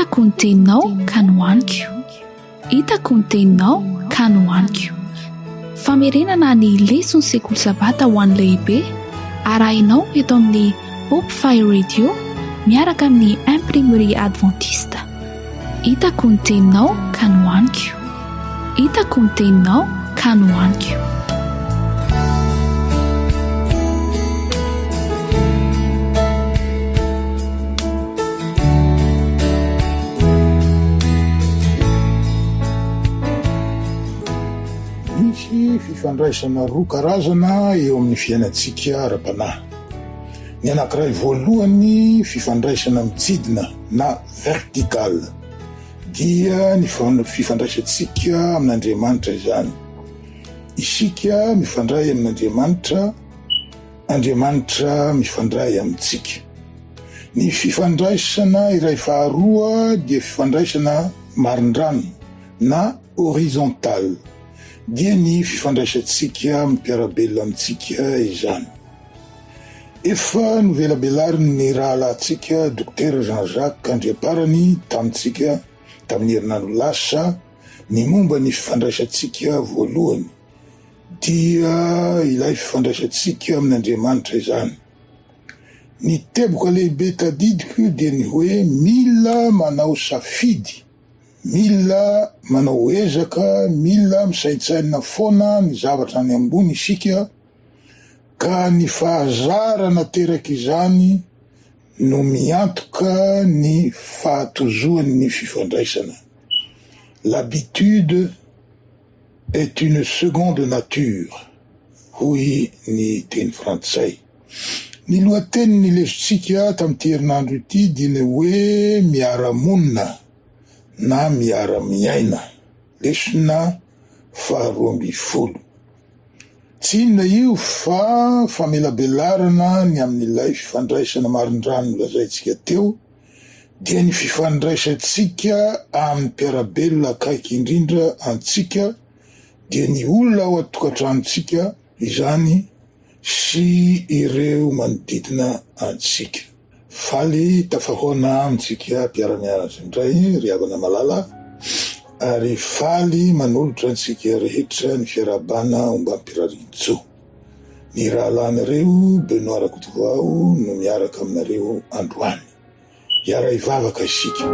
Hitako ny teninao ka nohaniko. Hitako ny teninao ka nohaniko. Famerenana ny leson'ny sekoly sabata ho an'ny lehibe arahinao eto amin'ny Hope Fire Radio miaraka amin'ny Imprimerie Adventiste. Hitako ny teninao ka nohaniko. Hitako ny teninao ka nohaniko. Misy fifandraisana roa karazana eo amin'ny fiainantsika ara-panahy. Ny anankiray voalohany fifandraisana mitsidina na vertical dia ny fifandraisantsika amin'Andriamanitra izany. Isika mifandray amin'Andriamanitra, Andriamanitra mifandray amintsika. Ny fifandraisana iray faharoa dia fifandraisana marindrano na horizontal, dia ny fifandraisantsika amin'ny mpiara-belona amintsika izany. Efa novelabelarin'ny rahalahintsika Dokotera Jean Jacques Andriamparany tamintsika tamin'ny herinandro lasa ny momba ny fifandraisantsika voalohany, dia ilay fifandraisantsika amin'Andriamanitra izany. Ny teboka lehibe tadidiko dia ny hoe mila manao safidy, mila manao ezaka, mila misaintsaina foana ny zavatra any ambony isika ka ny fahazarana aterak'izany no miantoka ny fahatozoan'ny fifandraisana. L'habitude est une seconde nature, hoy ny teny frantsay. Ny lohatenin'ny lesontsika tamin'ity herinandro ity dia ny hoe miara-monina na miara-miaina. Lesona faharoambinifolo. Tsy inona io fa famelabelarana ny amin'ilay fifandraisana marindrano nolazaintsika teo, dia ny fifandraisantsika amin'ny mpiara-belona akaiky indrindra antsika, dia ny olona ao an-tokantranontsika izany sy ireo manodidina antsika. Faly tafahaona amintsika mpiara-mianatra indray ry havana malala ary faly manolotra antsika rehetra ny fiarahabana ombam-pirarian-tsoa. Ny rahalahinareo Benoit Rakotovao no miaraka aminareo androany. Hiara-hivavaka isika.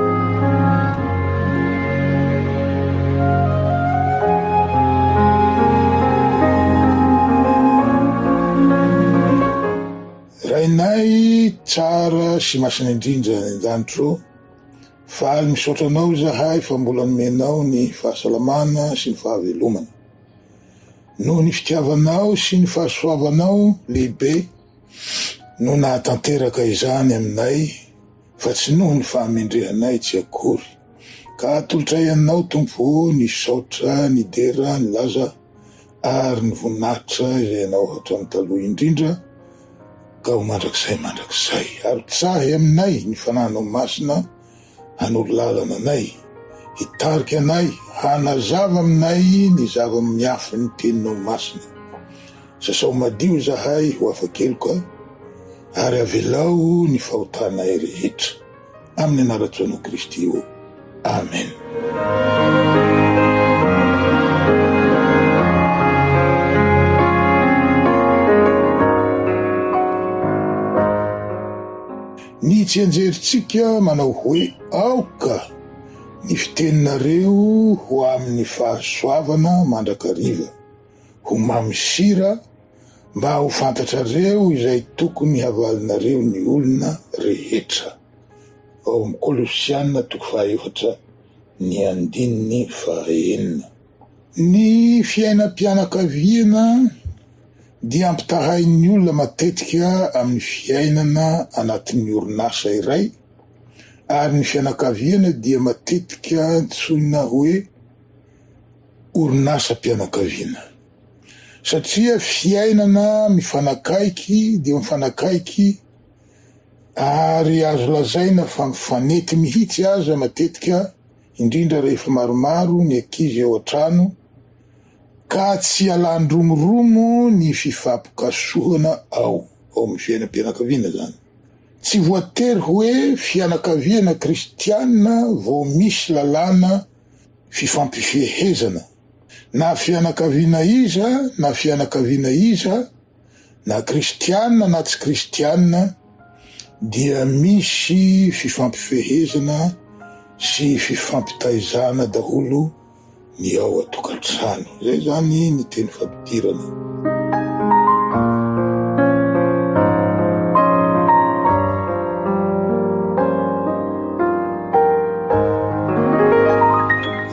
Rainay tsara sy masina indrindra any an-danitra ô, faly misaotra Anao izahay fa mbola nomenao ny fahasalamana sy ny fahavelomana. Noho ny fitiavanao sy ny fahasoavanao lehibe no nahatanteraka izany aminay fa tsy noho ny fahamendrehanay tsy akory. Ka atolotray Anao Tompo ô ny saotra, ny dera, ny laza ary ny voninahitra izay Anao hatramin'ny taloha indrindra ka ho mandrakizay mandrakizay. Arotsahy aminay ny Fanahinao Masina hanoro lalana anay, hitarika anay, hanazava aminay ny zava-miafin'ny Teninao Masina. Sasao madio izahay ho afa-keloka ary avelao ny fahotanay rehetra. Amin'ny anaran-Jesoa Kristy ô. Amen. Ny tsianjerintsika manao hoe aoka ny fiteninareo ho amin'ny fahasoavana mandrakariva, ho mamy sira, mba ho fantatrareo izay tokony havalinareo ny olona rehetra. Ao amin'ny Kolosiana toko fahaefatra ny andininy fahaenina. Ny fiainam-pianakaviana dia ampitahain'ny olona matetika amin'ny fiainana anatin'ny orinasa iray, ary ny fianakaviana dia matetika antsoina hoe orinasam-pianakaviana. Satria fiainana mifanakaiky dia mifanakaiky ary azo lazaina fa mifanety mihitsy aza matetika, indrindra rehefa maromaro ny ankizy ao an-trano, ka tsy ialàn-dromoromo ny fifampikasohana ao, ao amin'ny fiainam-pianakaviana izany. Tsy voatery hoe fianakaviana kristiana vao misy lalàna fifampifehezana. Na fianakaviana iza na fianakaviana iza, na kristiana na tsy kristiana, dia misy fifampifehezana sy fifampitaizana daholo ny ao an-tokantrano. Izay izany ny teny fampidirana.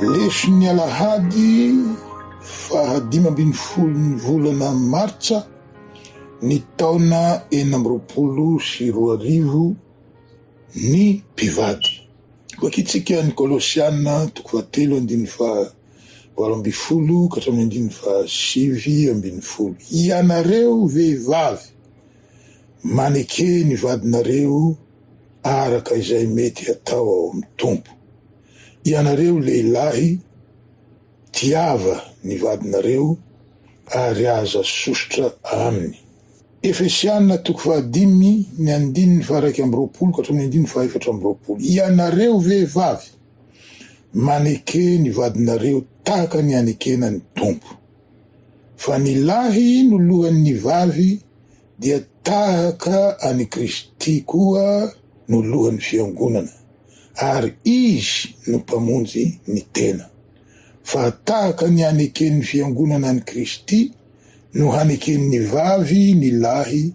Leson'ny alahady faha 15 ny volana martsa ny taona 2026 ny mpivady. Vakintsika ny Kolosiana toko fahatelo andininy faha 18 ka hatramin'ny andininy faha 19. Ianareo vehivavy, maneke ny vadinareo araka izay mety hatao ao amin'ny Tompo. Ianareo lehilahy, tiava ny vadinareo ary aza sosotra aminy. Efesiana toko fahadimy ny andininy faha-21 ka hatramin'ny andininy faha-24. Ianareo vehivavy, maneke ny vadinareo tahaka ny anekena ny Tompo. Fa ny lahy no lohan'ny vavy dia tahaka an'i Kristy koa no lohan'ny fiangonana, ary Izy no Mpamonjy ny tena. Fa tahaka ny aneken'ny fiangonana an'i Kristy no haneken'ny vavy ny lahy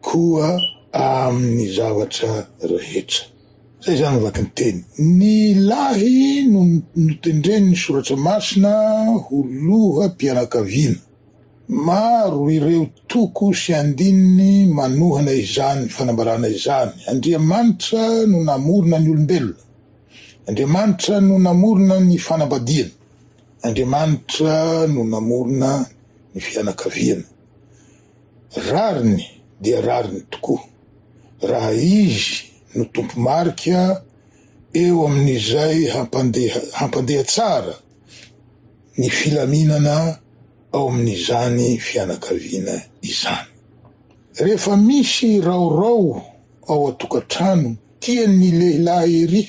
koa amin'ny zavatra rehetra. Izay izany ny vakin-teny. Ny lahy no notendren'ny Soratra Masina ho loham-pianakaviana. Maro ireo toko sy andininy manohana izany fanambarana izany. Andriamanitra no namorona ny olombelona. Andriamanitra no namorona ny fanambadiana. Andriamanitra no namorona ny fianakaviana. Rariny dia rariny tokoa raha Izy no tompo-marika eo amin'izay hampandeha hampandeha tsara ny filaminana ao amin'izany fianakaviana izany. Rehefa misy raorao ao an-tokantrano, tian'ny lehilahy ery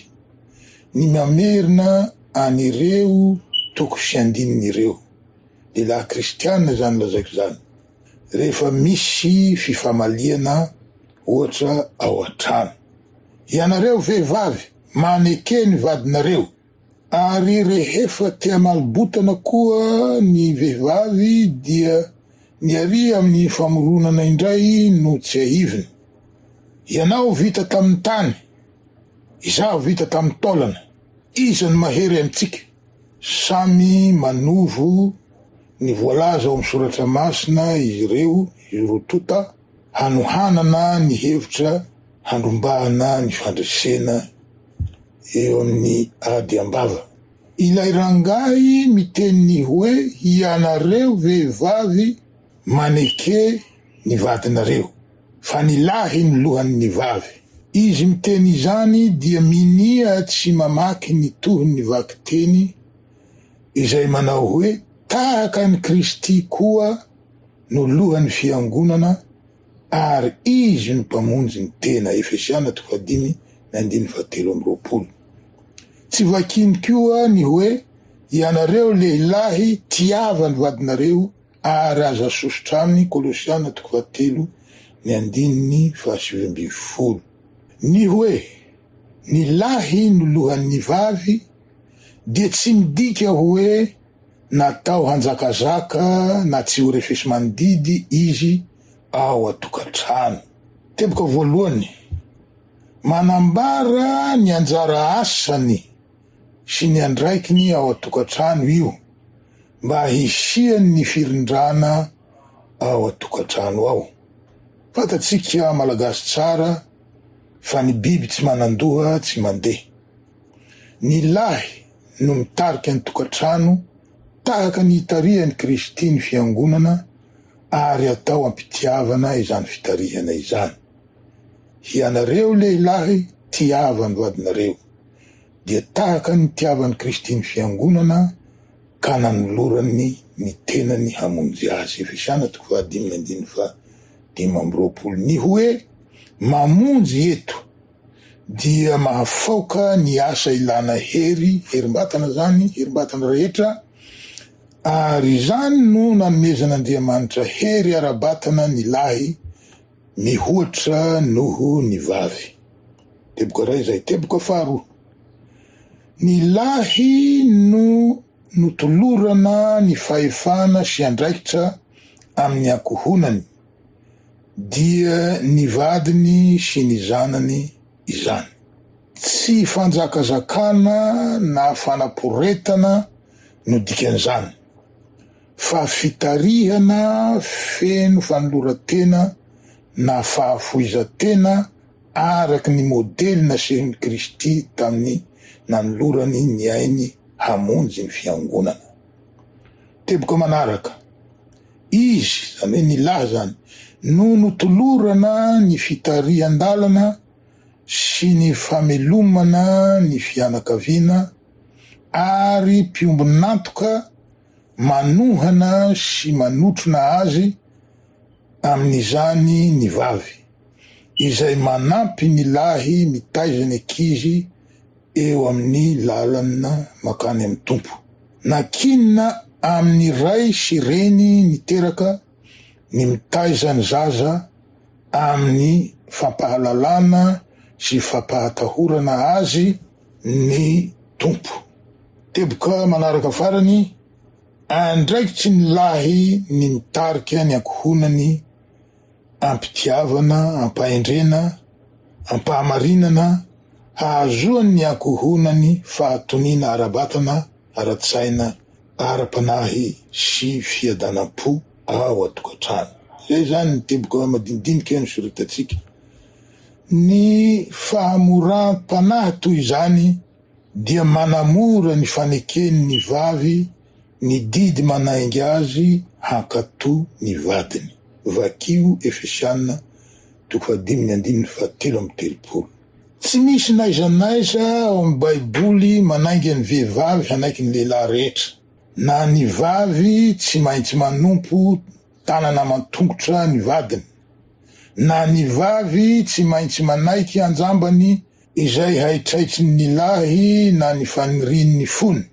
ny mamerina an'ireo toko sy andininy ireo. Lehilahy kristiana izany lazaiko izany. Rehefa misy fifamaliana ohatra ao an-trano. Ianareo vehivavy, maneke ny vadinareo. Ary rehefa te hamaly botana koa ny vehivavy dia ny ary amin'ny famoronana indray no tsiahiviny. Ianao vita tamin'ny tany, izaho vita tamin'ny taolana. Iza no mahery amintsika? Samy manovo ny voalaza ao amin'ny soratra masina izy ireo, izy roa tonta, hanohanana ny hevitra handrombahana ny fandresena eo amin'ny ady am-bava. Ilay rangahy miteny ny hoe ianareo vehivavy maneke ny vadinareo, fa ny lahy no lohan'ny vavy. Izy miteny izany dia minia tsy mamaky ny tohin'ny vakiteny izay manao hoe tahaka an'i Kristy koa no lohan'ny fiangonana ary Izy no Mpamonjy ny tena, Efesiana toko fahadimy ny andininy fahatelo amby 20. Tsy vakiny koa ny hoe ianareo lehilahy tiava ny vadinareo ary aza sosotra aminy, Kolosiana toko fahatelo ny andininy faha-19. Ny hoe ny lahy no lohan'ny vavy dia tsy midika hoe natao hanjakazaka na tsy ho refesi-mandidy izy ao an-tokantrano. Teboka voalohany, manambara ny anjara asany sy ny andraikiny ao an-tokantrano io mba hisian'ny firindrana ao an-tokantrano ao. Fantatsika Malagasy tsara fa ny biby tsy manan-doha tsy mandeha. Ny lahy no mitarika ny tokantrano tahaka ny itarihan'i Kristy ny Fiangonana ary atao am-pitiavana izany fitarihana izany. Hianareo lehilahy tiava ny vadinareo, dia tahaka ny nitiavan'i Kristy ny Fiangonana ka nanolorany ny tenany hamonjy azy. Efesiana toko fahadimy andininy faha 25. Ny hoe. Mamonjy eto dia mahafaoka ny asa ilana hery, herim-batana izany, herim-batana rehetra, ary izany no nanomezan'Andriamanitra hery ara-batana ny lahy mihoatra noho ny vavy. Teboka iray izay. Teboka faharoa, ny lahy no notolorana ny fahefana sy andraikitra amin'ny ankohonany. dia ny vadiny sy ny zanany izany. Tsy fanjakazakana na fanaporetana no dikan'izany, fa fitarihana feno fanoloran-tena na fahafoizan-tena araka ny modely nasehon'i Kristy tamin'ny nanolorany ny ainy hamonjy ny Fiangonana. Teboka manaraka. Izy, izany hoe ny lahy izany, no notolorana ny fitarihan-dalana sy ny famelomana ny fianakaviana ary mpiombon'antoka manohana sy manotrona azy amin'izany ny vavy, izay manampy ny lahy mitaiza ny ankizy eo amin'ny lalana mankany amin'ny Tompo. Nankinina amin'ny ray sy reny niteraka ny mitaiza ny zaza amin'ny fampahalalana sy fampahatahorana azy ny Tompo. Teboka manaraka farany, andraikitry ny lahy ny mitarika ny ankohonany am-pitiavana, am-pahendrena, am-pahamarinana, hahazoan'ny ankohonany fahatoniana ara-batana, ara-tsaina, ara-panahy sy fiadanam-po ao an-tokantrano. Izay izany ny teboka madinidinika nosoratantsika. Ny fahamoram-panahy toy izany dia manamora ny faneken'ny vavy ny didy manainga azy hankatò ny vadiny. Vakio Efesiana toko fahadimy ny andininy fahatelo amby telopolo. Tsy misy n'aiza n'aiza ao amin'ny Baiboly manainga ny vehivavy hanaiky ny lehilahy rehetra, na ny vavy tsy maintsy manompo tanana aman-tongotra ny vadiny, na ny vavy tsy maintsy manaiky anjambany izay haitraitrin'ny lahy na ny fanirian'ny fony.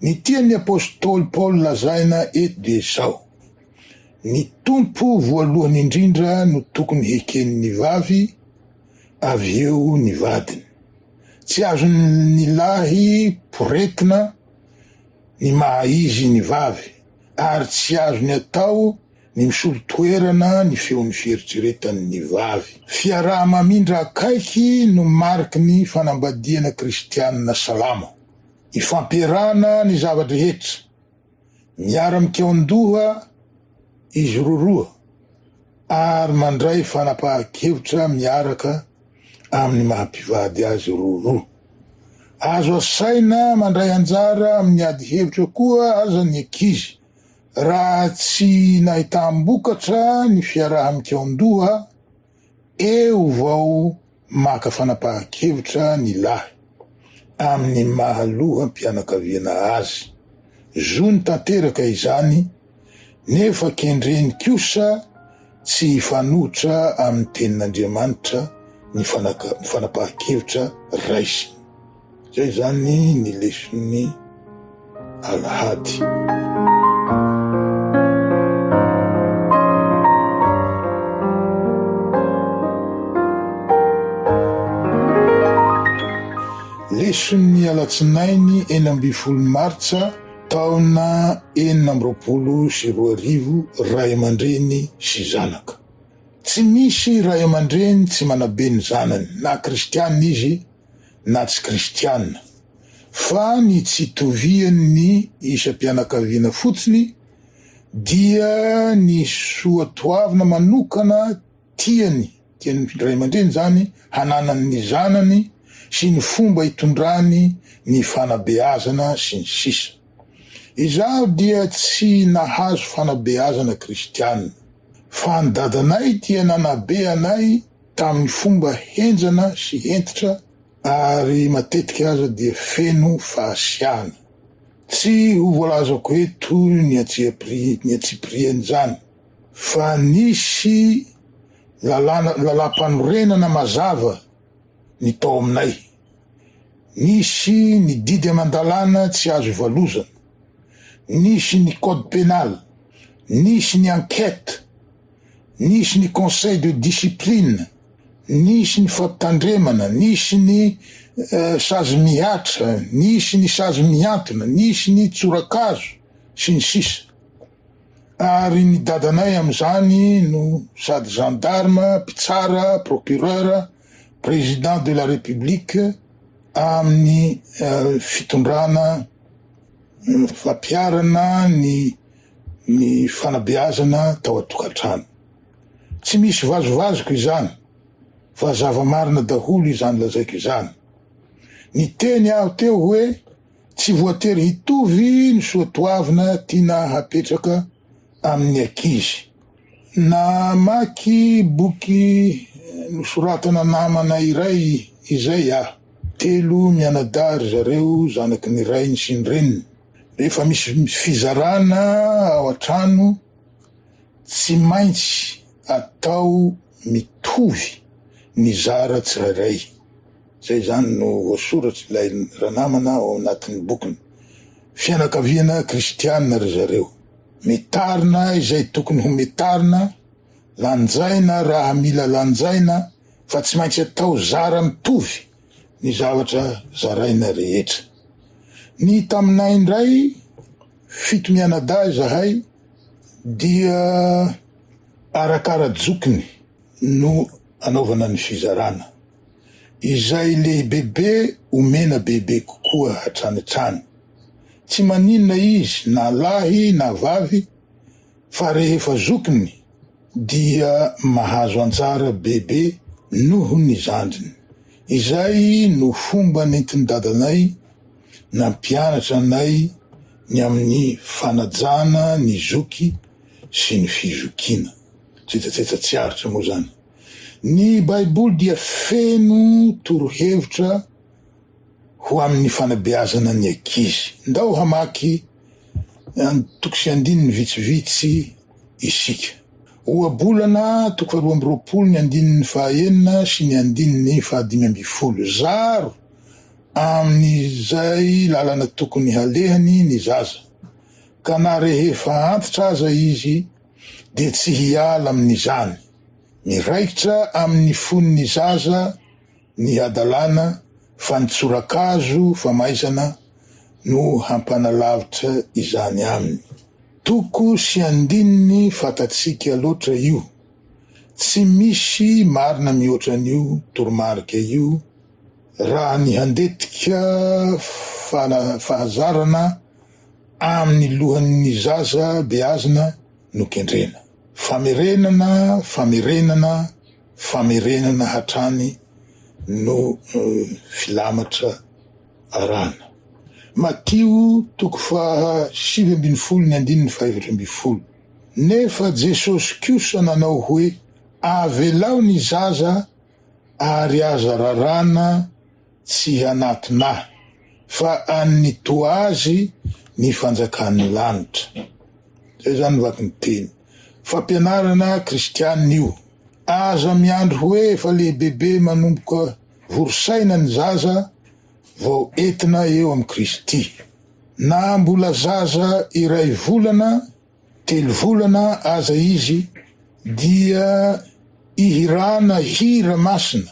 Ny tian'ny apostoly Paoly lazaina eto dia izao, Ny Tompo voalohany indrindra no tokony heken'ny vavy, avy eo ny vadiny. Tsy azon'ny lahy poretina ny maha-izy ny vavy, ary tsy azony atao ny misolo toerana ny feon'ny fieritreretan'ny vavy. Fiaraha-mamindra akaiky no mariky ny fanambadiana kristianina salama. Ifampiarahana ny zava-drehetra. Miara-mikaon-doha izy roroa ary mandray fanapahan-kevitra miaraka amin'ny maha-mpivady azy roroa. Azo asaina mandray anjara amin'ny ady hevitra koa aza ny ankizy. Raha tsy nahitam-bokatra ny fiaraha-mikaon-doha, eo vao maka fanapahan-kevitra ny lahy, amin'ny maha loham-pianakaviana azy. Zony tanteraka izany, nefa kendreny kosa tsy hifanohitra amin'ny Tenin'Andriamanitra ny fanapahan-kevitra raisiny. Zay zany ny leson'ny alahady. Leson'ny alatsinainy 16 martsa taona 2026 Ray aman-dreny sy zanaka. Tsy misy ray aman-dreny tsy manabe ny zanany na kristiana izy na tsy kristiana, fa ny tsy itovian'ny isam-pianakaviana fotsiny dia ny soatoavina manokana tiany, tian'ny ray aman-dreny izany, hananan'ny zanany sy ny fomba itondrany ny fanabeazana sy ny sisa. Izaho dia tsy nahazo fanabeazana kristiana, fa ny dadanay dia nanabe anay tamin'ny fomba henjana sy hentitra ary matetika aza dia feno fahasiahana. Tsy ho voalazako eto ny antsipirian'izany fa nisy Lalàna, lalàmpanorenana mazava ny tao aminay. Nisy ny didy aman-dalàna tsy azo ivalozana. Nisy ny code pénal. Nisy ny enquête. Nisy ny conseil de discipline. Nisy ny fampitandremana. Nisy ny sazy mihatra. Nisy ny sazy mihantona. Nisy ny tsorakazo, sy ny sisa. Ary ny dadanay amin'izany no sady gendarme, mpitsara, procureur, président de la république amin'ny fitondrana fampiharana ny ny fanabeazana tao an-tokantrano. Tsy misy vazovazoko izany fa zava-marina daholo izany lazaiko izany. Niteny aho teo hoe Tsy voatery hitovy ny soatoavina tiana hapetraka amin'ny ankizy. Namaky boky nosoratana namana iray izay aho. Telo mianadahy ry zareo zanaky ny rainy sy ny reniny. Rehefa misy fizarana ao an-trano, tsy maintsy atao mitovy ny zara tsirairay. Izay izany no voasoratr'ilay ranamana ao anatin'ny bokiny. Fianakaviana kristiana ry zareo. Metarina izay tokony ho metarina, lanjaina raha mila lanjaina fa tsy maintsy atao zara mitovy ny zavatra zaraina rehetra. Ny taminay indray, fito mianadahy izahay, dia arakara-jokiny no anaovana ny fizarana. Izay lehibebe omena bebe kokoa hatrany hatrany. Tsy maninona izy na lahy na vavy fa rehefa zokiny dia mahazo anjara bebe noho ny zandriny. Izay no fomba nentin'i dadanay nampianatra anay ny amin'ny fanajana ny zoky sy ny fizokiana. Tsetsatsetsa tsy aritra moa izany. Ny Baiboly dia feno torohevitra ho amin'ny fanabeazana ny ankizy. Ndao hamaky toko sy andininy vitsivitsy isika. Ohabolana toko faharoa amby roapolo ny andininy fahaenina sy ny andininy fahadimy ambin'ny folo. Zaro amin'izay lalana tokony halehany ny zaza, ka na rehefa antitra aza izy dia tsy hiala amin'izany. Miraikitra amin'ny fon'ny zaza ny hadalana fa ny tsorakazo famaizana no hampanalavitra izany aminy. Toko sy andininy fantatsika loatra io. Tsy misy marina mihoatra an'io toromarika io raha ny handetika fahazarana amin'ny lohan'ny zaza beazina no kendrena. Famerenana, famerenana, famerenana hatrany no filamatra arahana. Matio toko faha 19 ny andininy faha 14. Nefa Jesosy kosa nanao hoe, Avelao ny zaza ary aza raràna tsy hanatona ahy, fa an'ny toa azy ny fanjakan'ny lanitra. Zay zany vaky ny teny. Fampianarana kristianina io. Aza miandry hoe efa lehibebe manomboka vory saina ny zaza vao entina eo amin'i Kristy. Na mbola zaza iray volana, telo volana aza izy dia ihirana hira masina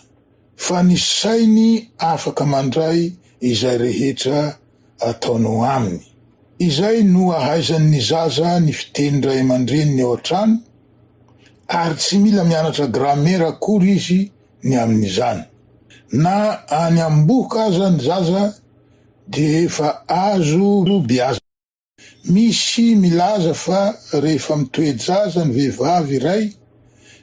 fa ny sainy afaka mandray izay rehetra ataonao aminy. Izay no ahaizan'ny zaza ny fitenin-dray aman-dreniny ao an-trano ary tsy mila mianatra gramera akory izy ny amin'izany. Na any am-bohoka aza ny zaza dia efa azo beazina. Misy milaza fa rehefa mitoe-jaza ny vehivavy iray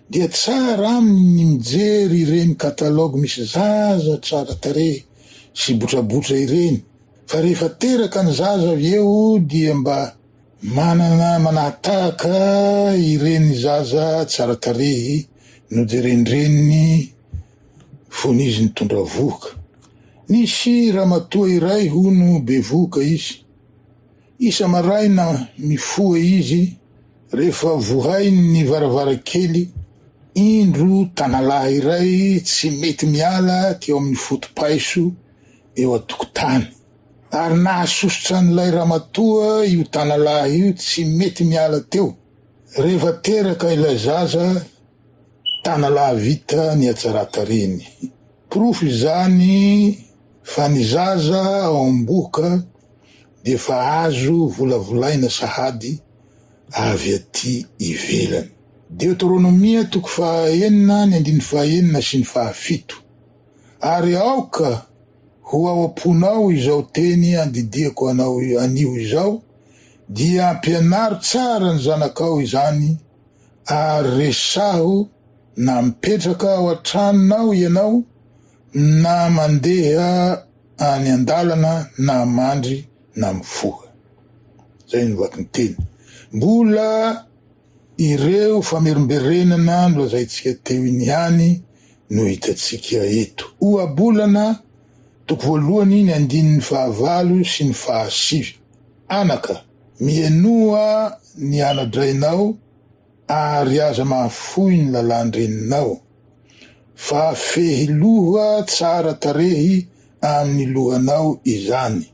dia tsara aminy ny mijery ireny catalogue misy zaza tsara tarehy sy botrabotra ireny fa rehefa teraka ny zaza avy eo dia mba manana manahatahaka ireny zaza tsara tarehy nojeren-dreniny fony izy nitondra vohoka. Nisy ramatoa iray hono bevohoka izy. Isa-maraina mifoha izy rehefa vohainy ny varavarankely. Indro tanalahy iray tsy mety miala teo amin'ny foto-paiso eo an-tokotany. Ary nahasosotra an'ilay ramatoa io tanalahy io tsy mety miala teo. Rehefa teraka ilay zaza, tanalahy vita ny hatsaran-tarehiny. Porofo izany fa ny zaza ao am-bohoka dia efa azo volavolaina sahady avy aty ivelany. Deoteronomia toko fahaenina ny andininy fahaenina sy ny fahafito. Ary aoka ho ao am-ponao izao teny andidiako anao anio izao, dia ampianaro tsara ny zanakao izany, ary resaho na mipetraka ao an-tranonao ianao, na mandeha any an-dalana na mandry na mifoha. Izay no vakin-teny. Mbola ireo famerimberenana nolazaintsika teo iny ihany no hitantsika eto. Ohabolana, toko voalohany, ny andininy fahavalo sy ny fahasivy. Anaka, mihainoa ny ana-drainao ary aza mahafoy ny lalàn-dreninao, fa fehiloha tsara tarehy amin'ny lohanao izany,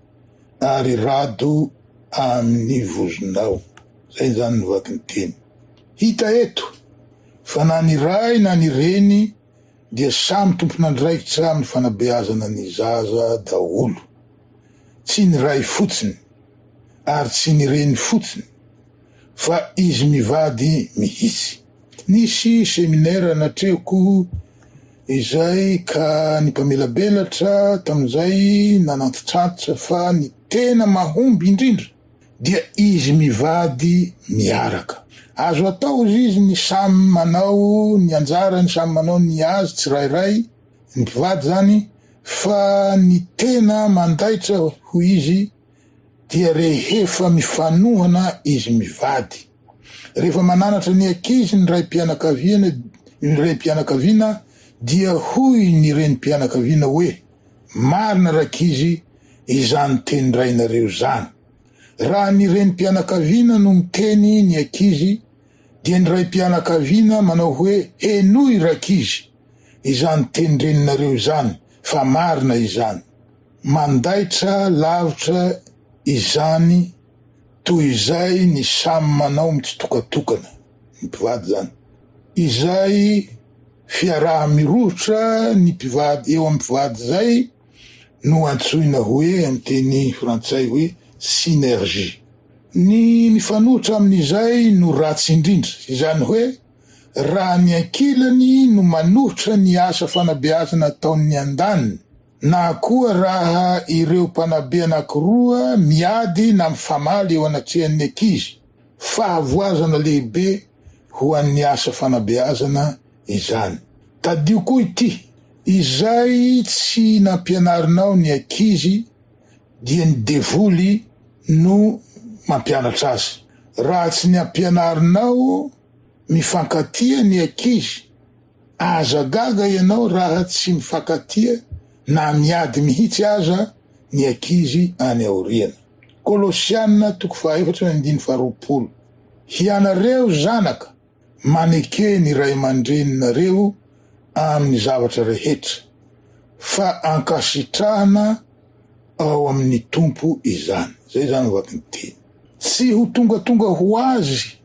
ary rado amin'ny vozonao. Izay izany no vakin-teny. Hita eto fa na ny ray na ny reny dia samy tompon'andraikitra amin'ny fanabeazana ny zaza daholo. Tsy ny ray fotsiny ary tsy ny reny fotsiny fa izy mivady mihitsy. Nisy seminera natrehiko izay ka ny mpamelabelatra tamin'izay nanantitrantitra fa ny tena mahomby indrindra dia izy mivady miaraka. Azo atao hozy izy ny samy manao ny anjarany, samy manao ny azy tsirairay, ny mpivady zany, fa ny tena mandaitra hoy izy dia rehefa mifanohana izy mivady. Rehefa mananatra ny ankizy ny raim-pianakaviana ny raim-pianakaviana dia hoy ny renim-pianakaviana hoe, Marina rankizy izany tenin-drainareo izany. Raha ny renim-pianakaviana no miteny ny ankizy dia ny raim-pianakaviana manao hoe henoy rankizy izany tenin-dreninareo izany fa marina izany. Mandaitra lavitra izany toy izay ny samy manao mitsitokatokana, ny mpivady izany. Izay fiaraha-mirohotra ny mpivady eo amin'ny mpivady izay no antsoina hoe amin'ny teny frantsay hoe synergie. Ny mifanohitra amin'izay no ratsy indrindra, izany hoe raha ny ankilany no manohitra ny asa fanabeazana ataon'ny andaniny, na koa raha ireo mpanabe anankiroa miady na mifamaly eo anatrehan'ny ankizy, fahavoazana lehibe ho an'ny asa fanabeazana izany. Tadidio koa ity, izay tsy nampianarinao ny ankizy dia ny devoly no mampianatra azy. Raha tsy ny ampianarinao mifankatia ny ankizy, aza gaga ianao raha tsy mifankatia na miady mihitsy aza ny ankizy any aoriana. Kolosiana toko fahaefatra andininy faharoapolo Hianareo zanaka, maneke ny ray aman-dreninareo amin'ny zavatra rehetra, fa ankasitrahana ao amin'ny Tompo izany. Izay izany no vakin-teny. Tsy ho tongatonga ho azy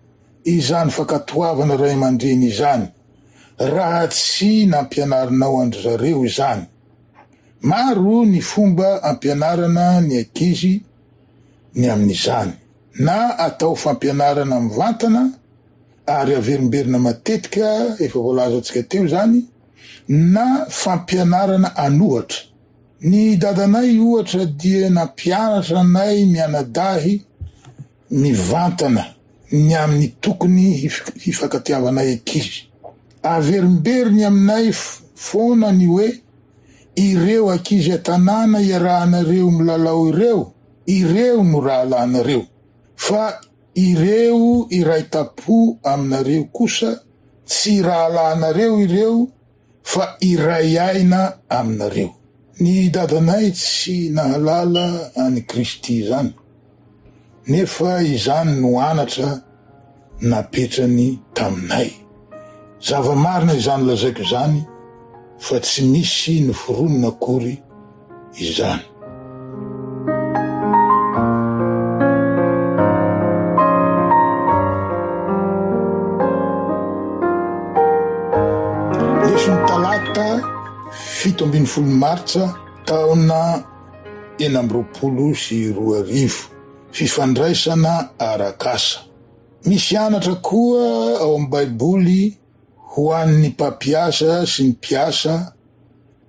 izany fankatoavana ray aman-dreny izany raha tsy nampianarinao an-dry zareo izany. Maro ny fomba ampianarana ny ankizy ny amin'izany, na atao fampianarana mivantana ary averimberina matetika, efa voalazantsika teo izany, na fampianarana an'ohatra. Ny dadanay ohatra dia nampianatra anay mianadahy mivantana ny amin'ny tokony hifankatiavanay ankizy. Averimberiny aminay foana ny hoe ireo ankizy an-tanàna iarahanareo milalao ireo, ireo no rahalahinareo. Fa ireo iray tampo aminareo kosa tsy rahalahinareo ireo fa iray aina aminareo. Ny dadanay tsy nahalala an'i Kristy izany, nefa izany no anatra napetrany taminay. Zava-marina izany lazaiko izany fa tsy misy noforonina akory izany. Leson'ny talata 17 martsa taona 2026, fifandraisana arak'asa. Misy anatra koa ao amin'ny Baiboly ho an'ny mpampiasa sy ny mpiasa,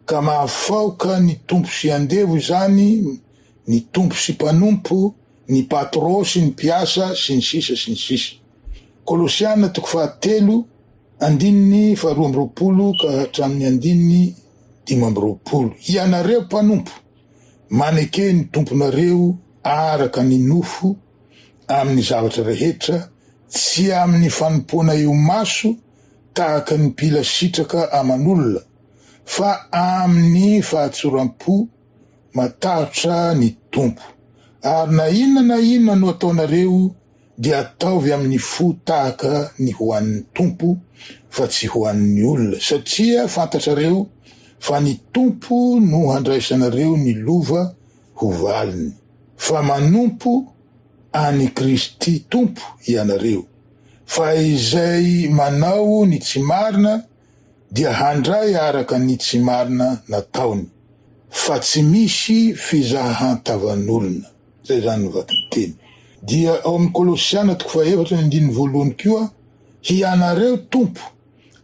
ka mahafaoka ny tompo sy andevo izany, ny tompo sy mpanompo, ny patro sy ny mpiasa, sy ny sisa sy ny sisa. Kolosiana toko fahatelo, andininy faharoa amby roapolo ka hatramin'ny andininy 25. Hianareo mpanompo, maneke ny tomponareo araka ny nofo, amin'ny zavatra rehetra, tsy amin'ny fanompoana eo maso tahaka ny mpila sitraka aman'olona, fa amin'ny fahatsoram-po matahotra ny Tompo. Ary na inona na inona no ataonareo dia ataovy amin'ny fo tahaka ny ho an'ny Tompo fa tsy ho an'ny olona, satria fantatrareo fa ny Tompo no handraisanareo ny lova ho valiny. Fa manompo an'i Kristy Tompo ianareo, fa izay manao ny tsy marina dia handray araka ny tsy marina nataony, fa tsy misy fizahan-tavan'olona. Izay izany no vakin-teny. Dia ao amin'ny Kolosiana toko fahaefatra ny andininy voalohany koa, Hianareo Tompo,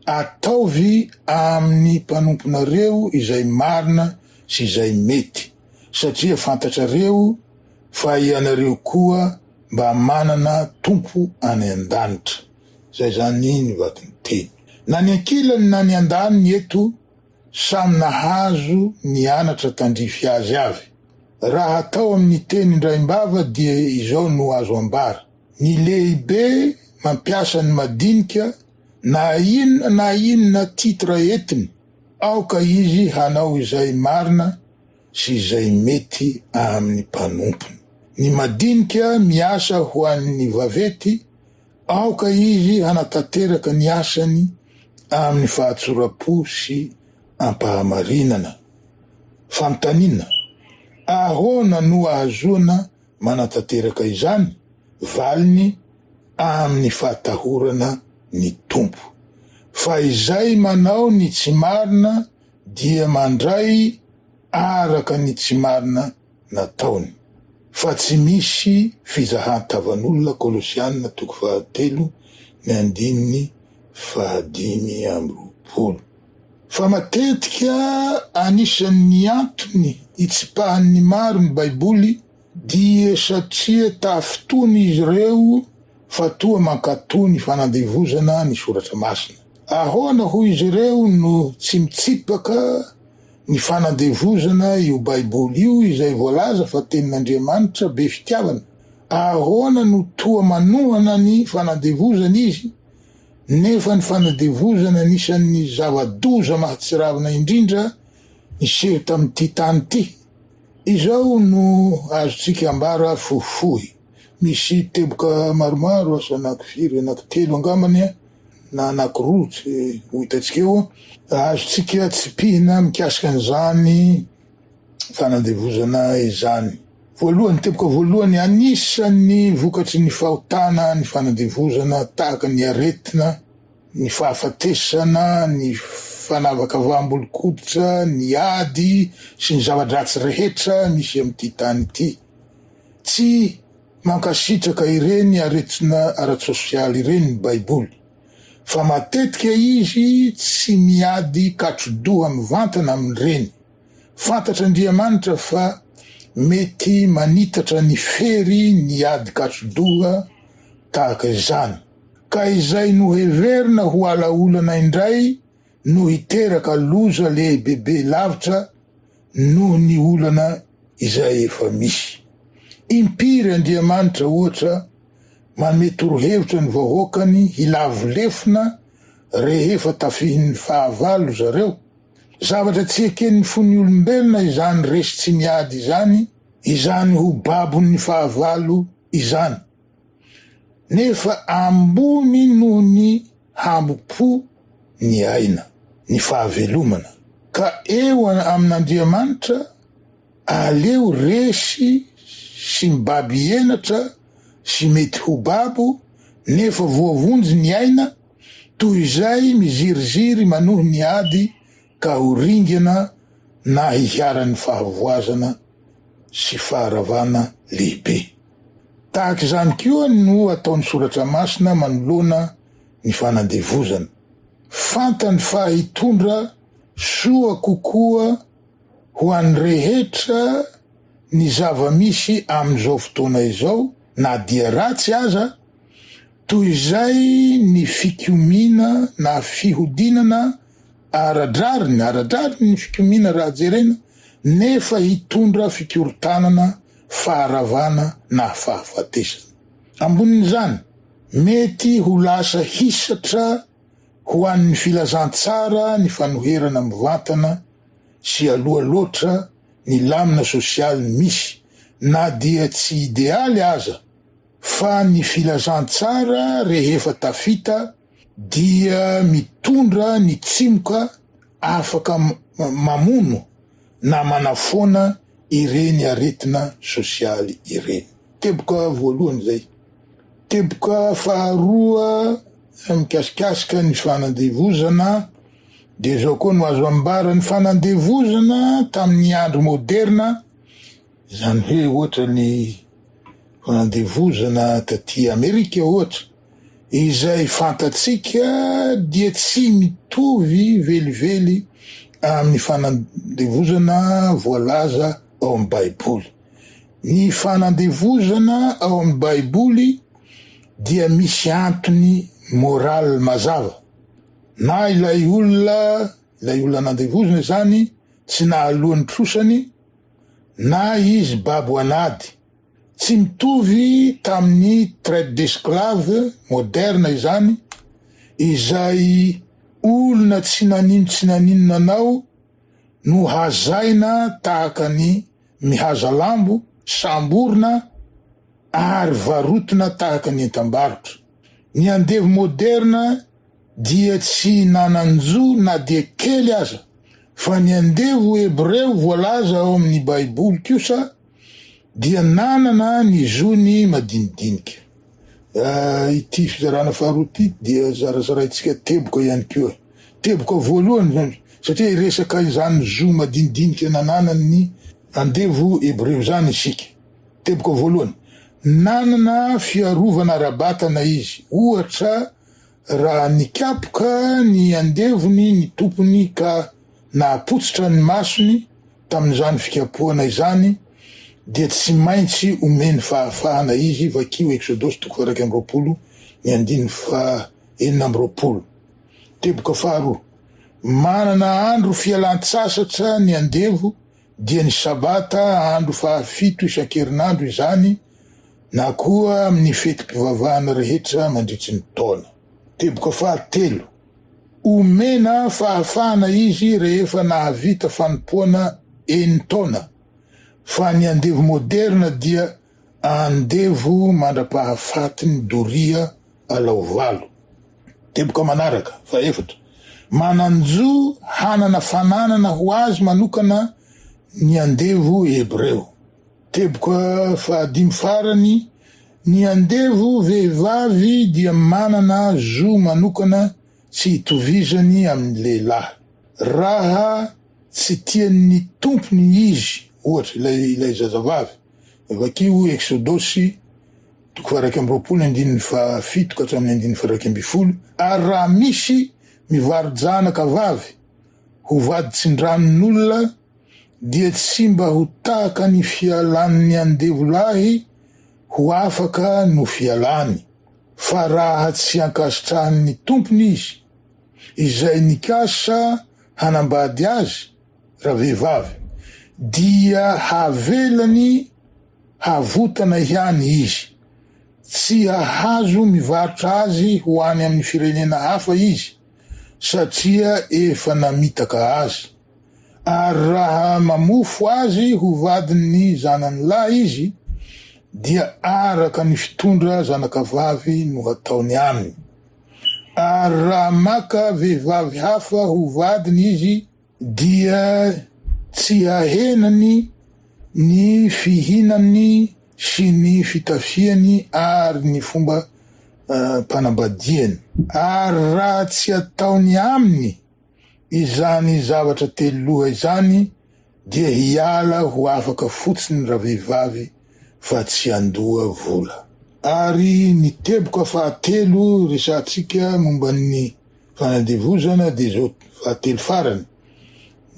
ataovy amin'ny mpanomponareo izay marina sy izay mety, satria fantatrareo fa ianareo koa mba manana Tompo any an-danitra. Izay izany ny vakin-teny. Na ny ankilany na ny andaniny eto samy nahazo ny anatra tandrify azy avy. Raha atao amin'ny teny indraim-bava dia izao no azo ambara, ny lehibe mampiasa ny madinika na inona na inona titre entiny, aoka izy hanao izay marina sy izay mety amin'ny mpanompony. Ny madinika miasa ho an'ny vaventy, aoka izy hanatanteraka ny asany amin'ny fahatsoram-po sy am-pahamarinana. Fanontaniana, Ahoana no ahazoana manatanteraka izany? Valiny, Amin'ny fahatahorana ny Tompo. Fa izay manao ny tsy marina dia mandray araka ny tsy marina nataony, fa tsy misy fizahan-tavan'olona Kolosiana toko fahatelo ny andininy fahadimy amby roapolo. Fa matetika anisan'ny antony itsipahan'ny maro ny Baiboly dia satria tafintohina izy ireo fa toa mankatò ny fanandevozana ny Soratra Masina. Ahoana hoy izy ireo no tsy mitsipaka ny fanandevozana io Baiboly io izay voalaza fa Tenin'Andriamanitra be fitiavana? Ahoana no toa manohana ny fanandevozana izy nefa ny fanandevozana anisan'ny zava-doza mahatsiravina indrindra niseho tamin'ity tany ity? Izao no azontsika ambara fohifohy. Misy teboka maromaro, asa anakifiry, anankitelo angambany na anankiroa tsy ho hitantsika eo, azontsika tsipihina mikasika an'izany fanandevozana izany. Voalohany, teboka voalohany, anisan'ny vokatry ny fahotana ny fanandevozana tahaka ny aretina, ny fahafatesana, ny fanavakavaham-bolon-koditra, ny ady sy ny zava-dratsy rehetra misy amin'ity tany ity. Tsy mankasitraka ireny aretina ara-tsosialy ireny ny Baiboly, fa matetika izy tsy miady katro-doha mivantana amin'ireny. Fantatr'Andriamanitra fa mety manitatra ny fery ny ady katro-doha tahaka izany, ka izay noheverina ho ala-olana indray no hiteraka loza lehibebe lavitra noho ny olana izay efa misy. Impiry Andriamanitra, ohatra, manome torohevitra ny vahoakany hilavo lefona rehefa tafihin'ny fahavalo zareo? Zavatra tsy eken'ny fon'ny olombelona izany resy tsy miady izany, izany ho babon'ny fahavalo izany. Nefa ambony noho ny hambom-po. ny aina, ny fahavelomana. Ka eo amin'Andriamanitra, aleo resy sy mibaby henatra sy mety ho babo nefa voavonjy ny aina, toy izay miziriziry manohy ny ady ka ho ringana na hiharan'ny fahavoazana sy faharavana lehibe. Tahaka izany koa no ataon'ny Soratra Masina manoloana ny fanandevozana. Fantany fa hitondra soa kokoa ho an'ny rehetra ny zava-misy amin'izao fotoana izao, na dia ratsy aza, toy izay ny fikomiana na fihodinana ara-drariny, ara-drariny ny fikomiana raha jerena, nefa hitondra fikorontanana, faharavana na fahafatesana. Ambonin'izany, mety ho lasa hisatra ho an'ny filazantsara ny fanoherana mivantana sy aloha loatra ny lamina sosialy misy, na dia tsy idealy aza, fa ny filazantsara rehefa tafita dia mitondra ny tsimoka afaka mamono na manafoana ireny aretina sosialy ireny. Teboka voalohany izay. Teboka faharoa mikasikasika ny fanandevozana dia izao koa no azo ambara, ny fanandevozana tamin'ny andro moderina, izany hoe ohatra ny fanandevozana taty Amerika ohatra, izay fantatsika dia tsy mitovy velively amin'ny fanandevozana voalaza ao amin'ny Baiboly. Ny fanandevozana ao amin'ny Baiboly dia misy antony moral mazava. Na ilay olona, ilay olona nandevozina izany tsy nahaloa ny trosany, na izy babo an'ady. Tsy mitovy tamin'ny traite d'esclaves moderne izany, izay olona tsy nanino tsy naninona anao no hazaina tahaka ny mihaza lambo, samborina ary varotina tahaka ny entam-barotra. Ny andevo moderna dia tsy nanan-jo na dia kely aza, fa ny andevo hebreo voalaza ao amin'ny Baiboly kosa dia nanana ny zony madinidinika. Ity fizarana faharoa ity dia zarazaraintsika teboka ihany koa. Teboka voalohany izany, satria hiresaka izany zo madinidinika nananan'ny andevo hebreo izany isika. Teboka voalohany, nanana fiarovana ara-batana izy, ohatra raha nikapoka ny andevony ny tompony ka nahapotsitra ny masony tamin'izany fikapohana izany dia tsy maintsy omeny fahafahana izy, vakio Eksodosy toko faha 21 ny andininy faha 26. Teboka faharoa, manana andro fialan-tsasatra ny andevo dia ny Sabata andro fahafito isan-kerinandro izany na koa amin'ny fetim-pivavahana rehetra mandritry ny taona. Teboka fahatelo, omena fahafahana izy rehefa nahavita fanompoana enin-taona, fa ny andevo moderina dia andevo mandra-pahafatiny doria alao valo. Teboka manaraka, fahefatra, manan-jo hanana fananana ho azy manokana ny andevo hebreo. Teboka fahadimy farany, ny andevo vehivavy dia manana zo manokana tsy itovizany amin'ny lehilahy. Raha tsy tian'ny tompony izy, ohatra, ilay ilay zazavavy, vakio Eksodosy toko faha-21 andininy fahafito ka hatramin'ny andininy faha-11, ary raha misy mivaro-janaka vavy ho vady tsindranon'olona, dia tsy mba ho tahaka ny fialan'ny andevo lahy ho afaka no fialany, fa raha tsy ankasitrahan'ny tompony izy, izay nikasa hanambady azy, ravehivavy, dia havelany havotana ihany izy. Tsy hahazo mivarotra azy ho any amin'ny firenena hafa izy, satria efa namitaka azy. Ary raha mamofo azy ho vadin'ny zanany lahy izy, dia araka ny fitondra zanakavavy no hataony aminy. Ary raha maka vehivavy hafa ho vadiny izy dia tsy hahenany ny fihinany sy ny fitafiany ary ny fomba mpanambadiany. Ary raha tsy ataony aminy izany zavatra teloloha izany dia hiala ho afaka fotsiny ravehivavy fa tsy handoa vola. Ary ny teboka fahatelo resahantsika momba ny fanandevozana dia izao fahatelo farany,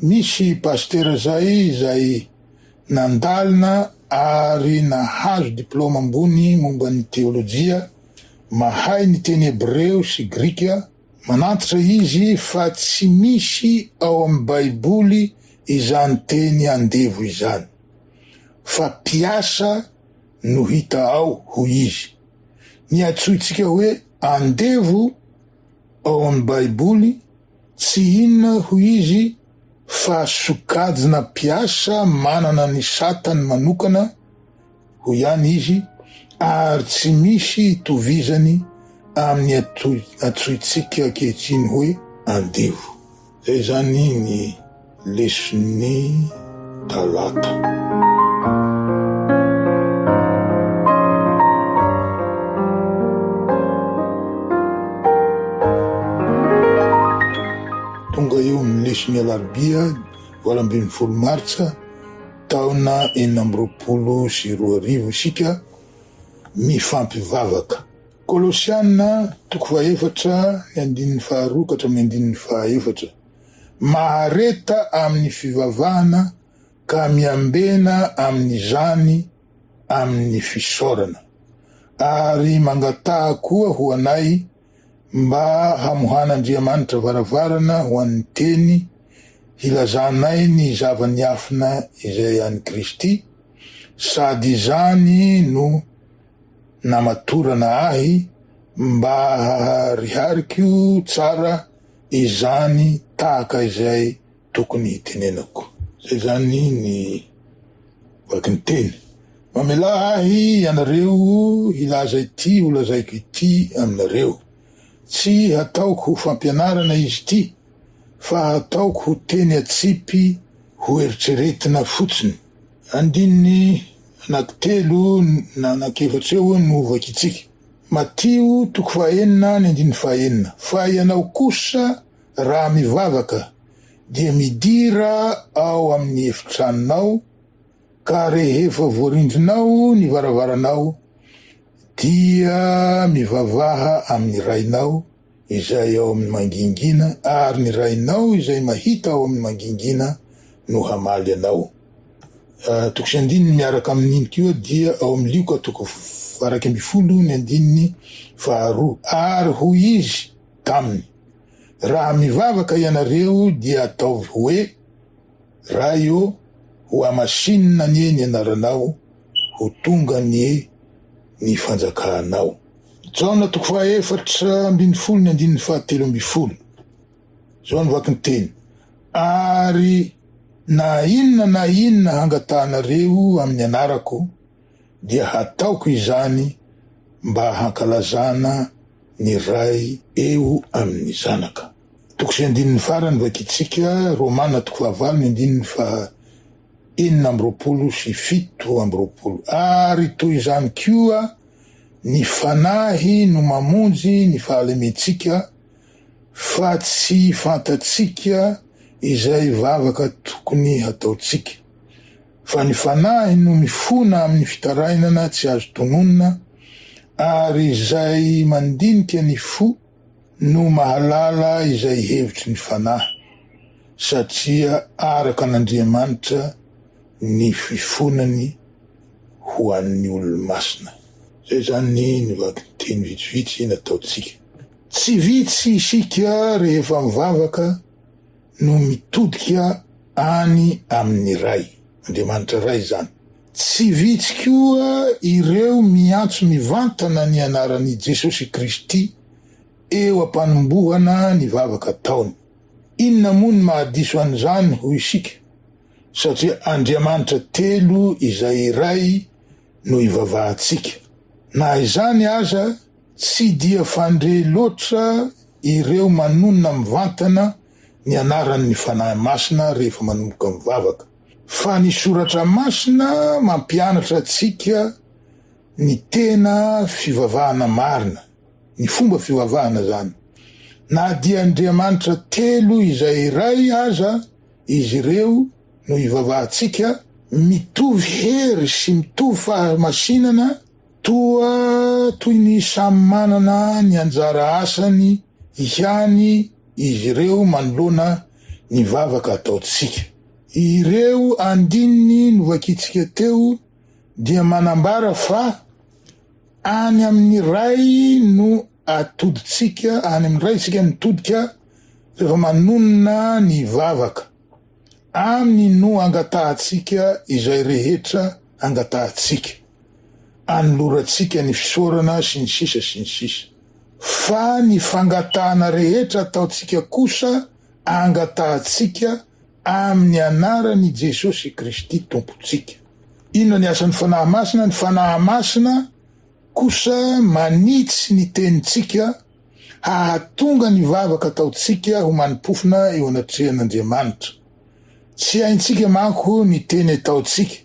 misy pasitera zay izay nandalina ary nahazo diplaoma ambony momba ny teolojia, mahay ny teny hebreo sy grika, Manantitra izy fa tsy misy ao amin'ny Baiboly izany teny andevo izany, fa mpiasa no hita ao, hoy izy. Ny antsointsika hoe andevo ao amin'ny Baiboly tsy inona, hoy izy, fa sokajina mpiasa manana ny satany manokana, hoy ihany izy, ary tsy misy itovizany amin'ny antsointsika ankehitriny hoe andevo. Izay izany ny leson'ny talata. Tonga eo amin'ny leson'ny alarobia 18 martsa Taona 2026 isika mifampivavaka. Kolosiana toko fahefatra ny andininy faharoa ka hatramin'ny andininy fahaefatra. Mahareta amin'ny fivavahana ka miambena amin'izany amin'ny fisaorana. Ary mangataha koa ho anay mba hamohan'Andriamanitra varavarana ho an'ny Teny hilazanay ny zava-niafina izay an'i Kristy, sady izany no namatorana ahy mba haharihariko tsara izany tahaka izay tokony hitenenako. Izay izany ny vakin-teny. Mamelà ahy ianareo hilaza ity holazaiko ity aminareo. Tsy hataoko ho fampianarana izy ity, fa hataoko ho teny atsipy hoeritreretina fotsiny. Andininy anankitelo na anankiefatra eo no hovakintsika. Matio toko fahenina ny andininy fahenina. Fa ianao kosa raha mivavaka dia midira ao amin'ny efitranonao, ka rehefa voarindrinao ny varavaranao dia mivavaha amin'ny Rainao izay ao amin'ny mangingina, ary ny Rainao izay mahita ao amin'ny mangingina no hamaly anao. Toko sy andininy miaraka amin'iny koa dia ao amin'ny Lioka toko 11 ny andininy faharoa. Ary hoy izy taminy, Raha mivavaka ianareo dia ataovy hoe, Ray ô, ho hamasinina anie ny anaranao, ho tonga anie ny fanjakanao. Jaona toko faha-14 ny andininy faha-13. Izao no vaky ny teny, Ary na inona na inona hangatahanareo amin'ny anarako, dia hataoko izany mba hankalazana ny Ray eo amin'ny Zanaka. Toko sy andininy farany vakintsika, Romana toko fahavalo ny andininy faha 26 sy 27. Ary toy izany koa ny Fanahy no mamonjy ny fahalementsika, fa tsy fantatsika izay vavaka tokony hataontsika. Fa ny Fanahy no mifona amin'ny fitarainana tsy azo tononina, ary izay mandinika ny fo no mahalala izay hevitry ny Fanahy, satria araka an'Andriamanitra ny fifonany ho an'ny olo-masina. Izay izany ny vakiteny vitsivitsy nataontsika. Tsy vitsy isika rehefa mivavaka no mitodika any amin'ny Ray, Andriamanitra Ray izany. Tsy vitsy koa ireo miantso mivantana ny anaran'i Jesosy Kristy eo am-panombohana ny vavaka ataony. Inona moa ny mahadiso an'izany hoy isika? Satria Andriamanitra telo izay iray no ivavahantsika. Na izany aza, tsy dia fandre loatra. ireo manonona mivantana ny anaran'ny Fanahy Masina rehefa manomboka mivavaka. Fa ny Soratra Masina mampianatra antsika ny tena fivavahana marina, ny fomba fivavahana izany. Na dia Andriamanitra telo izay iray aza izy ireo no ivavahantsika, mitovy hery sy mitovy fahamasinana Toa toy ny samy manana ny anjara asany ihany izy ireo manoloana ny vavaka ataontsika. Ireo andininy novakintsika teo dia manambara fa any amin'ny Ray no atodintsika, any amin'ny Ray isika mitodika rehefa manonona ny vavaka. Aminy no angatahantsika izay rehetra angatahantsika, anolorantsika ny fisaorana sy ny sisa sy ny sisa. Fa ny fangatahana rehetra ataontsika kosa angatahantsika amin'ny anaran'i Jesosy Kristy Tompontsika. Inona ny asan'ny Fanahy Masina? Ny Fanahy Masina kosa manitsy ny tenintsika hahatonga ny vavaka ataontsika ho mani-pofona eo anatrehan'Andriamanitra. Tsy haintsika manko ny teny ataontsika,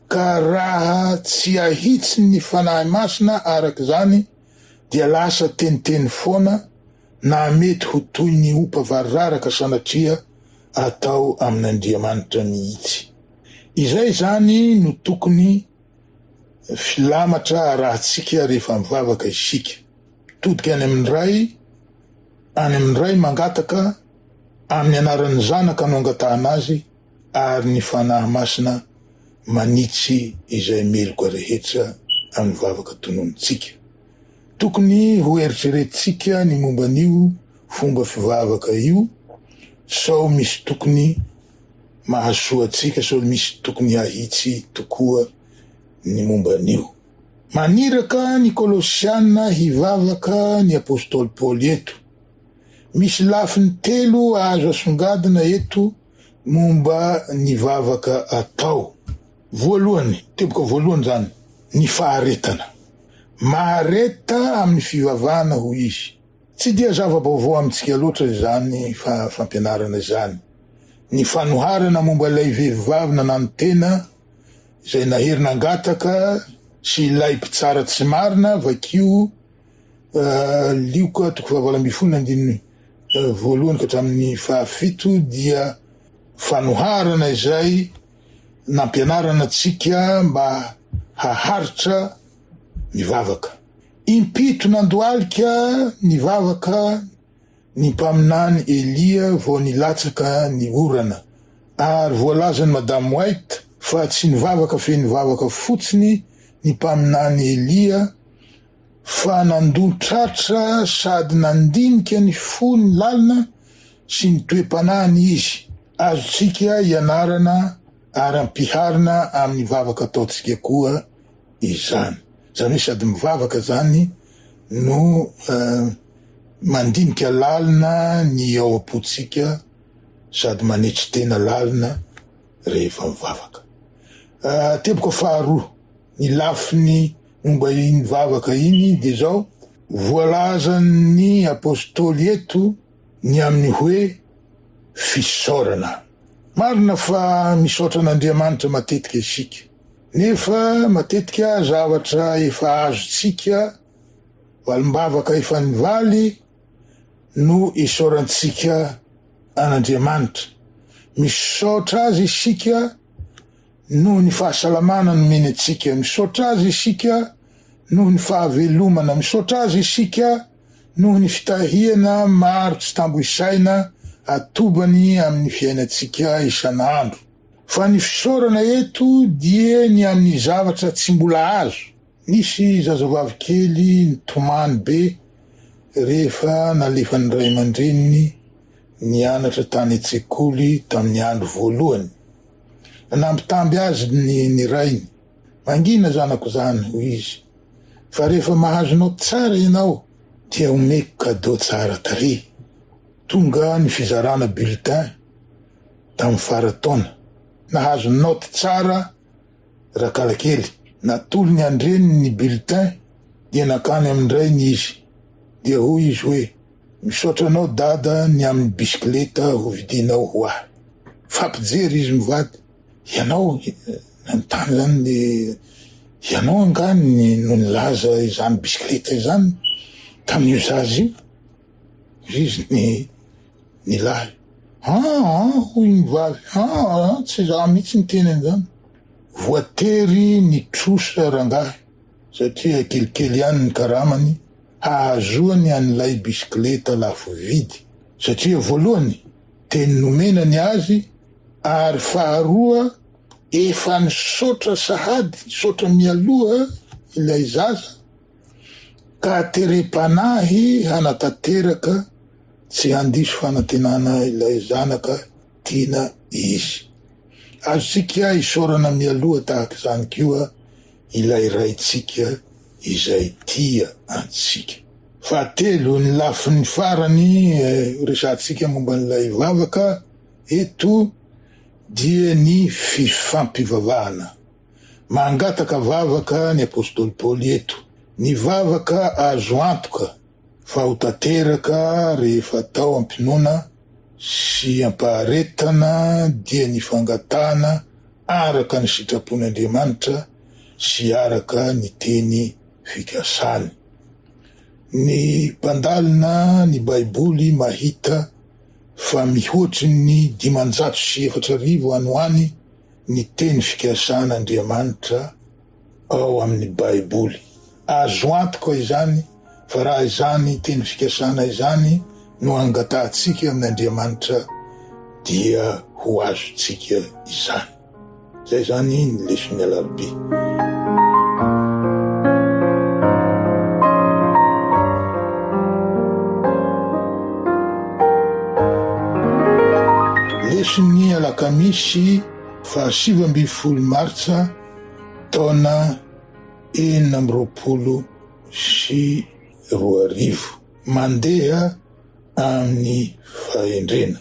ka raha tsy ahitsin'ny Fanahy Masina araka izany dia lasa teniteny foana na mety ho toy ny opa variraraka sanatria atao amin'Andriamanitra mihitsy. Izay izany no tokony Filamatra arahantsika rehefa mivavaka isika. Mitodika any amin'ny Ray, any amin'ny Ray mangataka, amin'ny anaran'ny Zanaka no angatahana Azy, ary ny Fanahy Masina manitsy izay meloka rehetra amin'ny vavaka tononintsika. Tokony ho eritreretintsika ny momba an'io fomba fivavaka io sao misy tokony mahasoa antsika sao misy tokony hahitsy tokoa ny momba an'io. Maniraka ny Kolosiana hivavaka ny apostoly Paoly eto. Misy lafiny telo azo asongadina eto momba ny vavaka atao. Voalohany, teboka voalohany izany, ny faharetana. Mahareta amin'ny fivavahana hoy izy. Tsy dia zava-baovao amintsika loatra izany fampianarana izany. Ny fanoharana momba ilay vehivavy nananotena izay nahery nangataka sy ilay mpitsara tsy marina, vakio Lioka toko fahavalo ambin'ny folo andininy voalohany ka hatramin'ny fahafito dia fanoharana izay nampianarana antsika mba haharitra ny vavaka. Impito nandohalika nivavaka ny mpaminany Elia vao nilatsaka ny orana, ary voalazan'i Madame White fa tsy nivavaka feno vavaka fotsiny ny mpaminany Elia fa nandon-tratra sady nandinika ny fony lalina sy ny toe-panahiny izy. Azontsika ianarana ary ampiharina amin'ny vavaka ataontsika koa izany. Izany hoe sady mivavaka izany no mandinika lalina ny ao am-pontsika sady manetry tena lalina rehefa mivavaka. Teboka faharoa, ny lafiny momba iny vavaka iny dia izao, voalazan'ny apostoly eto ny amin'ny hoe fisaorana. Marina fa misaotra an'Andriamanitra matetika isika. Nefa matetika zavatra efa azontsika, valim-bavaka efa nivaly no isaorantsika an'Andriamanitra. Misaotra Azy isika noho ny fahasalamana nomeny antsika, misaotra Azy isika noho ny fahavelomana, misaotra Azy isika noho ny fitahiana maro tsy tambo isaina atobany amin'ny fiainantsika isan'andro. Fa ny fisaorana eto dia ny amin'ny zavatra tsy mbola azo. Nisy zazavavy kely nitomany be rehefa nalefan'ny ray aman-dreniny nianatra tany an-tsekoly tamin'ny andro voalohany. Nanambitamby azy ny ny rainy. Mangina zanako izany, hoy izy, fa rehefa mahazo naoty tsara ianao dia omeko cadeau tsara tarehy. Tonga ny fizarana bulletin. tamin'ny faran-taona. Nahazo naoty tsara Rakalakely. Natolony an-dreniny ny bulletin dia nankany amin-drainy izy. Dia hoy izy hoe, Misaotra anao dada ny amin'ny bisikileta ho vidinao ho ahy. Mifampijery izy mivady. Ianao, nanontany izany le, ianao angaha ny no nilaza izany bisikileta izany tamin'io zaza io? Hoy izy ny ny lahy. Aa, hoy ny vavy, aa, tsy izaho mihitsy niteny an'izany. Voatery nitrosa rangahy satria kelikely ihany ny karamany hahazoany an'ilay bisikileta lafo vidy satria voalohany teny nomena ny azy ary faharoa efa nisaotra sahady, nisaotra mialoha ilay zaza ka terem-panahy hanatanteraka tsy handiso fanantenana ilay zanaka tiana izy. Azontsika isaorana mialoha tahaka izany koa ilay Raintsika izay tia antsika. Fahatelo, ny lafiny farany resahantsika momba an'ilay vavaka eto dia ny fifampivavahana. Mangataka vavaka ny apostoly Paoly eto. Ny vavaka azo antoka fa ho tanteraka rehefa atao am-pinoana sy am-paharetana dia ny fangatahana araka ny sitrapon'Andriamanitra sy araka ny teny fikasany. Ny mpandalina ny Baiboly mahita fa mihoatry ny 4500 any ho any ny teny fikasan'Andriamanitra ao amin'ny Baiboly. Azo antoka izany fa raha izany teny fikasana izany no angatahantsika amin'Andriamanitra dia ho azontsika izany. Izay izany ny leson'ny alarobia. Leson'ny alakamisy faha 19 martsa taona 2026. Mandeha amin'ny fahendrena.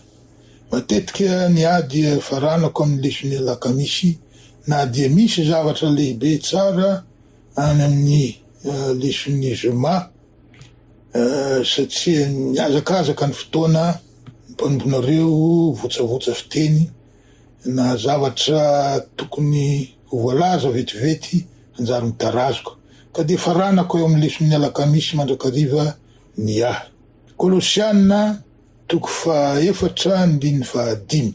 Matetika ny ahy dia faranako amin'ny leson'ny alakamisy na dia misy zavatra lehibe tsara any amin'ny leson'ny zoma satria mihazakazaka ny fotoana, ny mpanomponareo votsavotsa fiteny na zavatra tokony ho voalaza vetivety hanjary mitarazoka ka dia faranako eo amin'ny leson'ny alakamisy mandrakariva ny ahy. Kolosiana toko fahaefatra andininy fahadimy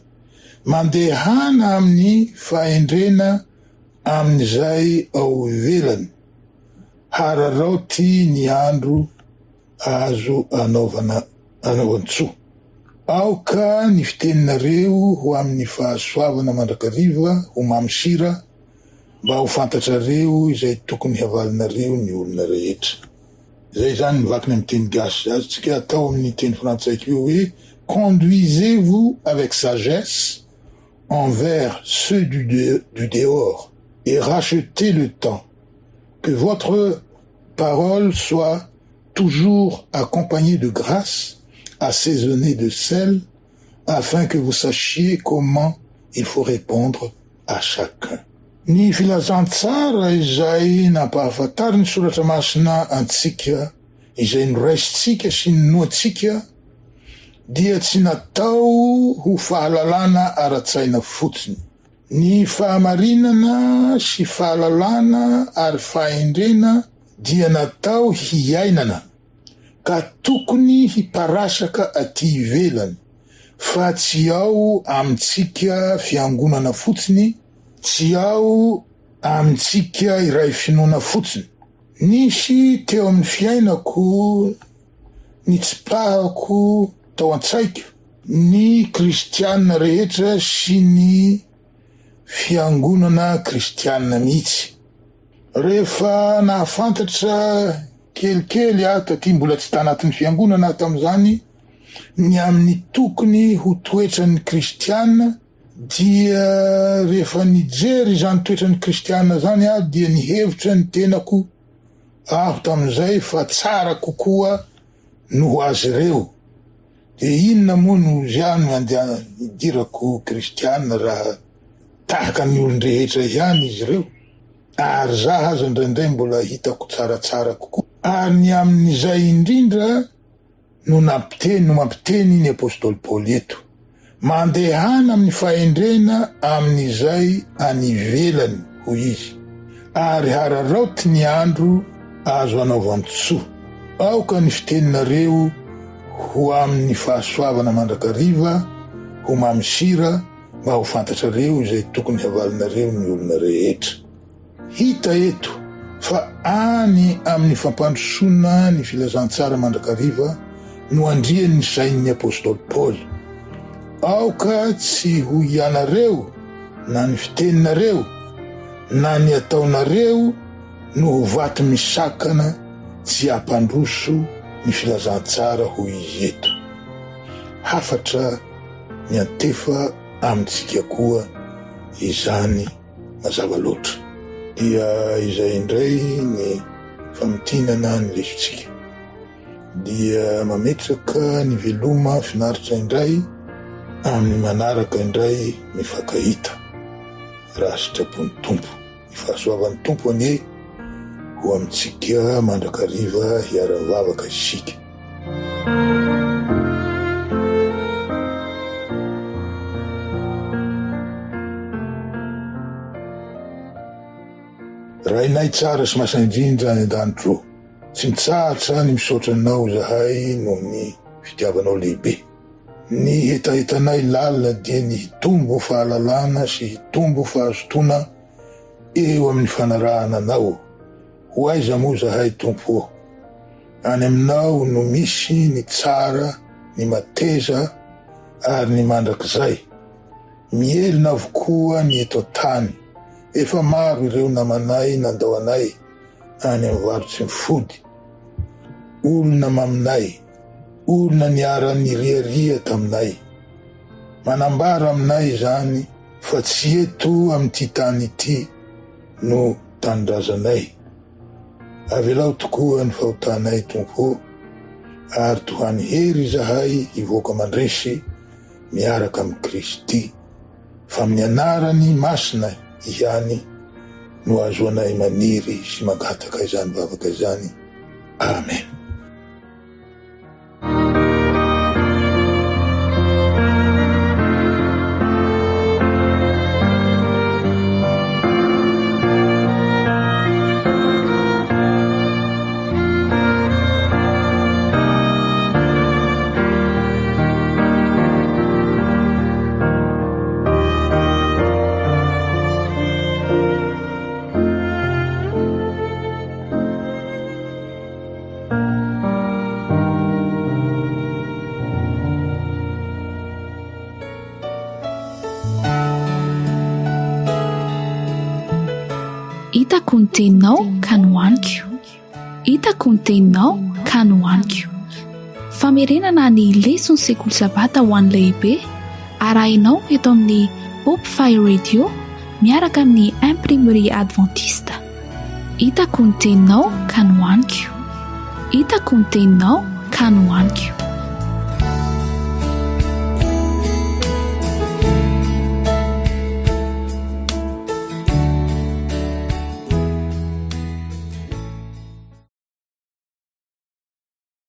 Mandehana amin'ny fahendrena amin'izay ao ivelany, hararaoty ny andro azo anaovana anaovan-tsoa. Aoka ny fiteninareo ho amin'ny fahasoavana mandrakariva ho mamy sira, mba ho fantatrareo izay tokony havalinareo ny olona rehetra. Izay izany ny vakiny amin'ny teny gasy. Azontsika atao amin'ny teny frantsay koa hoe Conduisez-vous avec sagesse envers ceux du du dehors et rachetez le temps. Que votre parole soit toujours accompagnée de grâce, assaisonnée de sel, afin que vous sachiez comment il faut répondre à chacun. Ny filazantsara izay nampahafantarin'ny Soratra Masina antsika, izay noraisintsika sy ninoantsika, dia tsy natao ho fahalalana ara-tsaina fotsiny. Ny fahamarinana sy fahalalana ary fahendrena dia natao hiainana, ka tokony hiparasaka aty ivelany, fa tsy ao amintsika fiangonana fotsiny, tsy ao amintsika iray finoana fotsiny. Nisy teo amin'ny fiainako nitsipahako tao an-tsaiko ny kristiana rehetra sy ny fiangonana kristiana mihitsy. Rehefa nahafantatra kelikely aho taty, mbola tsy tanatin'ny fiangonana aho tamin'izany, ny amin'ny tokony ho toetran'ny kristiana, dia rehefa nijery izany toetran'ny kristiana izany aho dia nihevitra ny tenako aho tamin'izay fa tsara kokoa noho azy ireo. Dia inona moa no izaho no andeha hidirako kristiana raha tahaka ny olon-drehetra ihany izy ireo? Ary izaho aza indraindray mbola hitako tsaratsara kokoa. Ary ny amin'izay indrindra. no nampiteny no mampiteny ny apostoly Paoly eto. Mandehana amin'ny fahendrena amin'izay any ivelany, hoy izy, ary hararaoty ny andro azo anaovan-tsoa. Aoka ny fiteninareo ho amin'ny fahasoavana mandrakariva, ho mamy sira, mba ho fantatrareo izay tokony havalinareo ny olona rehetra. Hita eto fa any amin'ny fampandrosoana ny filazantsara mandrakariva no andrian'ny sain'ny apostoly Paoly. Aoka tsy ho ianareo na ny fiteninareo na ny ataonareo no ho vato misakana tsy hampandroso ny filazantsara hoy izy eto. Hafatra miantefa amintsika koa izany. Mazava loatra. Dia izay indray ny famintinana ny lesontsika. Dia mametraka ny veloma finaritra indray amin'ny manaraka indray mifankahita. Raha sitrapon'ny Tompo. Ny fahasoavan'ny Tompo anie ho amintsika mandrakariva hiara-vavaka isika. Rainay tsara sy masina indrindra any an-danitra ô, tsy mitsahatra ny misaotra Anao izahay noho ny fitiavanao lehibe. Ny hetahetanay lalina dia ny hitombo fahalalana sy hitombo fahazotoana eo amin'ny fanarahana Anao. Ho aiza moa izahay Tompo ô? Any Aminao no misy ny tsara, ny mateza ary ny mandrakizay. Mihelina avokoa ny eto an-tany. Efa maro ireo namanay nandao anay any amin'ny varo-tsy mifody. Olona maminay, olona niara-niriaria taminay. Manambara aminay izany fa tsy eto amin'ity tany ity no tanindrazanay. Avelao tokoa ny fahotanay Tompo ô, ary tohany hery izahay hivoaka mandresy miaraka amin'i Kristy, fa amin'ny anarany masina ihany no ahazoanay maniry sy mangataka izany vavaka izany. Amen. Hitako ny teninao ka nohaniko. Hitako ny teninao ka nohaniko. Famerenana ny leson'ny sekoly sabata ho an'ny lehibe arahinao eto amin'ny Hope Fire Radio miaraka amin'ny Imprimerie Adventiste. Hitako ny teninao ka nohaniko. Hitako ny teninao ka nohaniko.